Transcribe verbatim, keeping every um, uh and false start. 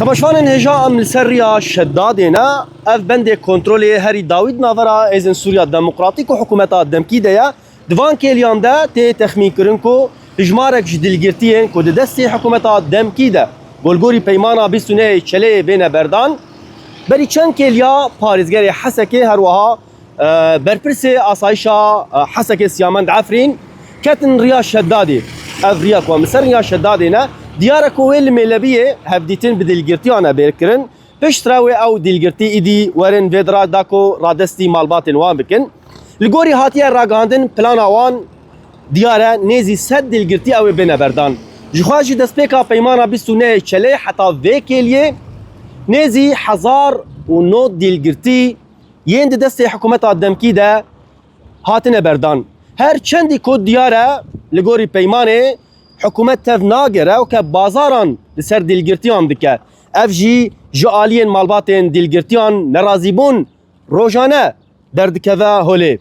Temaşevanên hêja, em li ser riya Şedadê ne. Ev bendê kontrolê herî dawî di navbera Hêzên Sûriya Demokratîk û hikûmeta demkî de ye. Di van kêliyan de tê texmînkirin ku hijmarek ji dilgirtiyên ku di destê hikûmeta demkî de li gorî peymana bîst û nehê Çeleyê bêne berdan, berî çend kêliya parêzgerê Hesekê, her wiha, e, berpirsê asayişa, e, Hesekê Siyamend Efrîn ketin riya Şedadê. Ev riya ku em li ser riya Şedadê ne, diyar e ku wê li Mêlebiyê hevdîtin bi dilgirtiyan e bêrkirin. Piştre wê ew dilgirtî îdî werin vê dira da ku radestî malbatên wan bikin. Li gorî hatiye ragihandin, plana wan diyar e, nêzî sed dilgirtî ew ê bêne berdan. Ji xwe ji destpêka peymana bîst û nehê Çelê heta vê kêliyê nêzî hezar û nod dilgirtî yên di destê hikûmeta demkî de hatine berdan. Her çendî ku diyar e, li gorî peymanê hikûmet tev nagere û ke bazaran li ser dilgirtiyan dike. Ev jî ji aliyên malbatên dilgirtiyan nerazîbûn rojane derdikeve holê.